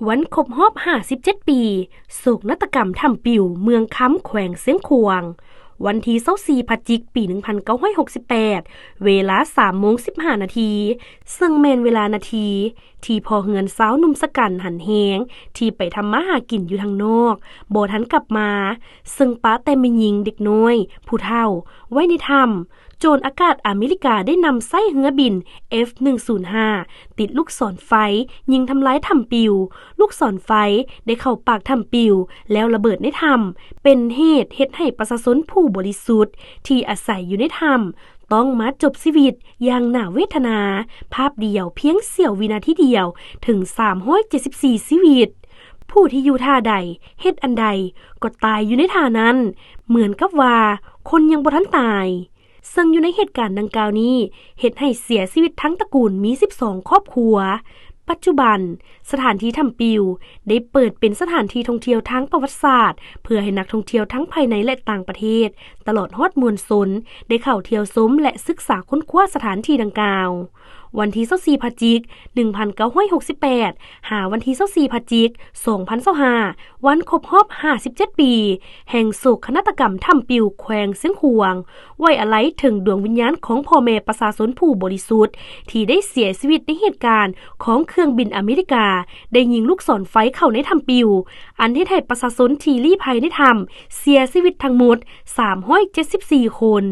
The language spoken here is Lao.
ວັນຄົບຮອບຫ້າສິບເຈັດປີ ໂສກນາດຕະກຳຖ້ຳປິວເມືອງຄຳ ແຂວງຊຽງຂວາງ ວັນທີຊາວສີ່ ພະຈິກ ປີໜຶ່ງພັນເກົ້າຮ້ອຍຫົກສິບແປດ ເວລາສາມໂມງສິບຫ້ານາທີ ເຊິ່ງແມ່ນເວລານາທີ ທີ່ພໍ່ເຮືອນຊາວໜຸ່ມຊະກັນຫັນແຮງ ທີ່ໄປທຳມາຫາກິນຢູ່ທາງນອກ ບໍ່ທັນກັບມາ ເຊິ່ງປະແຕ່ແມ່ຍິງ, ເດັກນ້ອຍ, ຜູ້ເຖົ້າ ໄວ້ໃນຖ້ຳ. ໂຈນອາກາດອາເມລິກາໄດ້ນຳໃຊ້ເຮືອບິນ ເອັຟໜຶ່ງສູນຫ້າ ຕິດລູກສອນໄຟ ຍິງທຳລາຍຖ້ຳປິວ. ລູກສອນໄຟໄດ້ເຂົ້າປາກຖ້ຳປິວ ແລ້ວລະເບີດໃນຖ້ຳ ເປັນເຫດເຮັດໃຫ້ປະຊາຊົນຜູ້ບໍລິສຸດ ທີ່ອາໄສຢູ່ໃນຖ້ຳ ຕ້ອງມາຈົບຊີວິດຢ່າງໜ້າເວທະນາ ພາບດຽວພຽງສ່ຽວວິນາທີດຽວ ເຖິງສາມຮ້ອຍເຈັດສິບສີ່ຊີວິດ. ຜູ້ທີ່ຢູ່ທ່າໃດ ເຮັດອັນໃດ ກໍຕາຍຢູ່ໃນທ່ານັ້ນ ເໝືອນກັບວ່າຄົນຍັງບໍ່ທັນຕາຍ. ເຊິ່ງຢູ່ໃນເຫດການດັ່ງກ່າວນີ້ ເຮັດໃຫ້ເສຍຊີວິດທັງຕະກູນມີສິບສອງຄອບຄົວ. ປັດຈຸບັນ ສະຖານທີ່ຖ້ຳປິວ ໄດ້ເປີດເປັນສະຖານທີ່ທ່ອງທ່ຽວທາງປະຫວັດສາດ ເພື່ອໃຫ້ນັກທ່ອງທ່ຽວທັງພາຍໃນ ແລະ ຕ່າງປະເທດ ຕະຫຼອດຮອດມວນຊົນ ໄດ້ເຂົ້າທ່ຽວຊົມ ແລະ ສຶກສາຄົ້ນຄວ້າສະຖານທີ່ດັ່ງກ່າວ. ວັນທີຊາວສີ່ ພະຈິກ ໜຶ່ງພັນເກົ້າຮ້ອຍຫົກສິບແປດ ຫາວັນທີຊາວສີ່ ພະຈິກ ສອງພັນຊາວຫ້າ ວັນຄົບຮອບຫ້າສິບເຈັດປີ ແຫ່ງໂສກນາດຕະກຳຖ້ຳປິວ ແຂວງຊຽງຂວາງ ໄວ້ອາໄລເຖິງດວງວິນຍານຂອງພໍ່ແມ່ປະຊາຊົນຜູ້ບໍລິສຸດ ທີ່ໄດ້ເສຍຊີວິດໃນເຫດການຂອງເຄື່ອງບິນອາເມລິກາ ໄດ້ຍິງລູກສອນໄຟເຂົ້າໃນຖ້ຳປິວ ອັນເຮັດໃຫ້ປະຊາຊົນທີ່ລີ້ໄພໃນຖ້ຳເສຍຊີວິດທັງໝົດສາມຮ້ອຍເຈັດສິບສີ່ຄົນ.